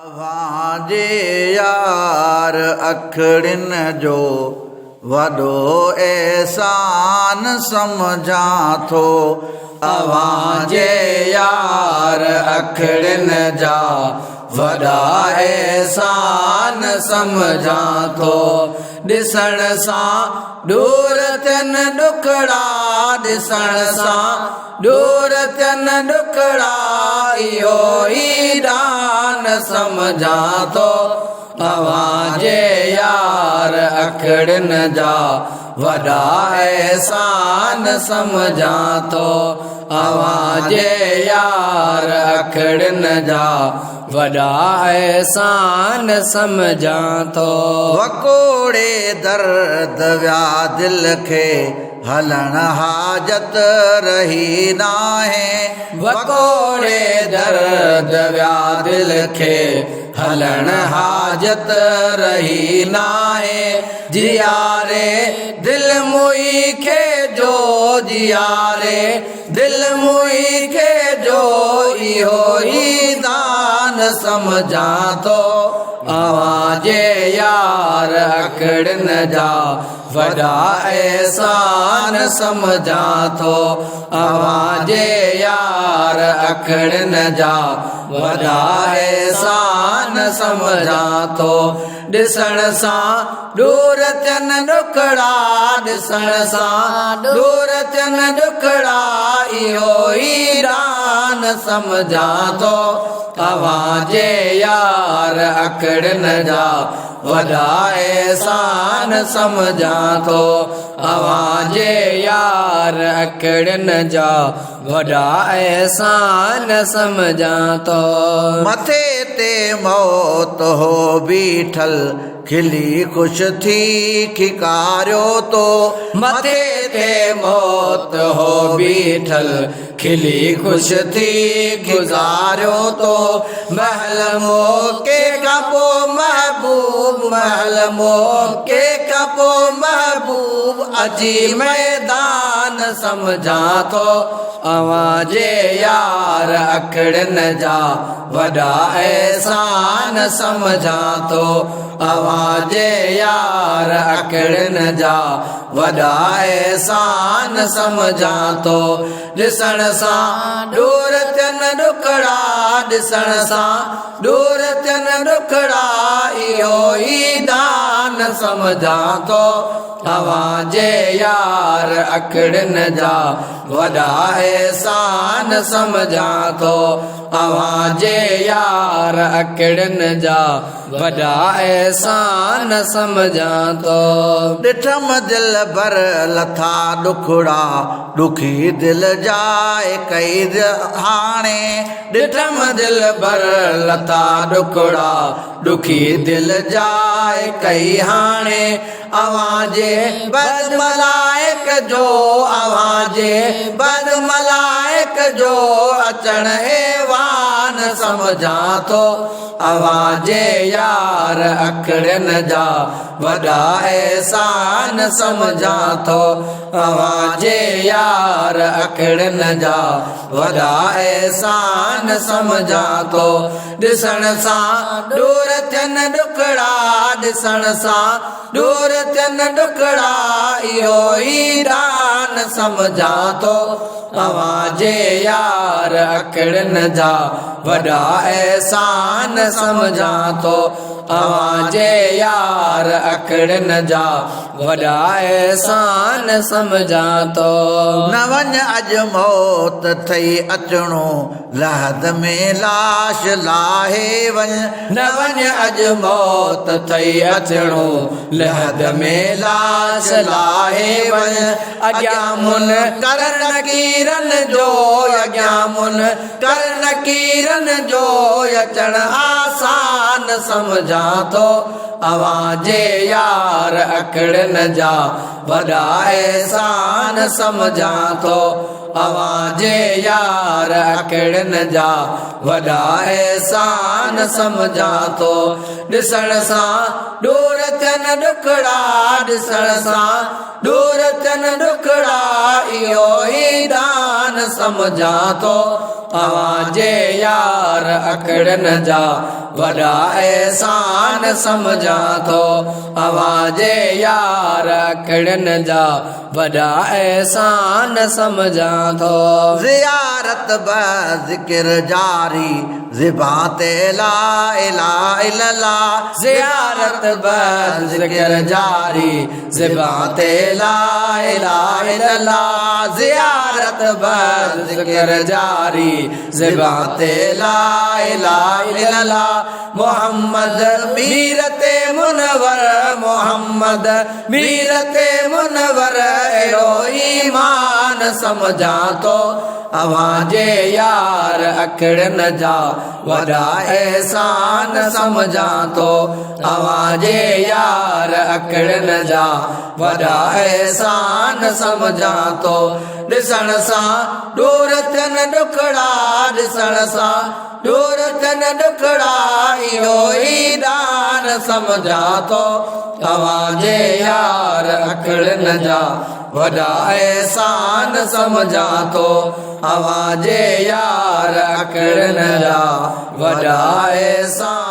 اوهان جي يار اکڙين جو وڏو احسان سمجهان ٿو. اوهان جي يار اکڙين جا وڏا احسان سمجهان ٿو. ڏسڻ سان ڏور ٿين ڏکڙا، ڏسڻ سان ڏور ٿين ڏکڙا، اهو ئي ڏان سمجهان ٿو. اوهان جي يار اکڙين جا وڏا احسان سمجهان ٿو. اوهان جي يار اکڙين جا وڏا احسان سمجهان ٿو. وڪوڙي درد ويا دل کي هلڻ حاجت رهي ناهي. وڪوڙي درد ويا دل کي هلڻ حاجت رهي ناهي. جياري دل موئي کي جو، جياري دل موئي کي جو، اهو ئي دان سمجهان ٿو. اوهان جي يار اکڙين جا وڏا احسان سمجهان ٿو. اوهان جي يار اکڙين جا وڏا احسان سمجهان ٿو. ڏسڻ سان ڏور ٿين ڏکڙا، ڏسڻ سان ڏور ٿين ڏکڙا، اهو ئي ڏان سمجهان ٿو. اوهان جي يار اکڙين جا وڏا احسان سمجهان ٿو. اوهان جي يار اکڙين جا وڏا احسان سمجهان ٿو. مٿي تي موت هو بيٺل، کلي خوش ٿي کيڪاريو تو. مٿي تي موت هو بيٺل، کلي خوش ٿي گذاريو تو. محل موقعي کان پو محبوب، محل موقعي کان پو محبوب، اچي ميدان سمجهان ٿو. اوهان جي يار اکڙين جا وڏا احسان سمجهان ٿو. اوهان جي يار اکڙين جا وڏا احسان سمجهان ٿو. ڏسڻ سان ڏور ٿين ڏکڙا، ڏسڻ سان ڏور ٿين ڏکڙا، اهو ئي دان سمجهان ٿو. اوهان جي يار اکڙين جا وڏا احسان سمجهان ٿو. اوهان جي يار اکڙين جا وڏا احسان سمجهان ٿو. ڏٺم دلبر لٿا ڏکڙا، ڏکي دل جاء ڪئي هاڻي. ڏٺم دلبر لٿا ڏکڙا، ڏکي دل جاء ڪئي هاڻي. اوهان جي بد ملائڪ جو، اوهان جي بد ملائڪ جو، اچڻ ايوان سمجهان ٿو. اوهان جي يار اکڙين جا وڏا احسان سمجهان ٿو. اوهان جي يار اکڙين جا وڏا احسان سمجهان ٿو. ڏسڻ سان ڏور ٿين ڏکڙا، ڏسڻ سان ڏور ٿين ڏکڙا، اهو ئي ڏان سمجهان ٿو. اوهان جي يار اکڙين جا وڏا احسان سمجهان ٿو. اوهان جي يار اکڙين جا وڏا احسان سمجهان ٿو. نه وڃ اڄ موت ٿئي اچڻو، لحد ۾ لاش لاهي وڃ. نه وڃ اڄ موت ٿئي اچڻو، لحد ۾ لاش لاهي وڃ. اڳيان من ڪر نڪيرن جو، اڳيان من ڪر نڪيرن جو، اچڻ آسان سمجهان ٿو. اوهان جي يار اکڙين جا وڏا احسان سمجهان ٿو. اوهان جي يار اکڙين جا وڏا احسان سمجهان ٿو. ڏسڻ سان ڏور ٿين ڏکڙا، ڏسڻ سان ڏور ٿين ڏکڙا، اهو ئي دان سمجهان ٿو. اوهان جي يار اکڙين جا وڏا احسان سمجهان ٿو. اوهان جي يار اکڙين جا وڏا احسان سمجهان ٿو. زيارت به ذڪر جاري زبان تي لا اله الا الله. زيارت به ذڪر جاري زبان تي لا اله الا الله. زيارت به ذڪر جاري زبان تي لا اله الا الله. محمد مير تي منور، محمد مير تي منور، اهڙو ايمان سمجهان ٿو. اوهان جي يار اکڙين جا وڏا احسان سمجهان ٿو. اوهان جي يار اکڙين جا وڏا احسان سمجهان ٿو. ڏسڻ سان ڏور ٿين ڏکڙا، ڏسڻ سان ڏور ٿين ڏکڙا، اهو ئي دان سمجهان ٿو. اوهان جي يار اکڙين جا وڏا احسان سمجهان ٿو. اوهان جي يار اکڙين جا وڏا احسان.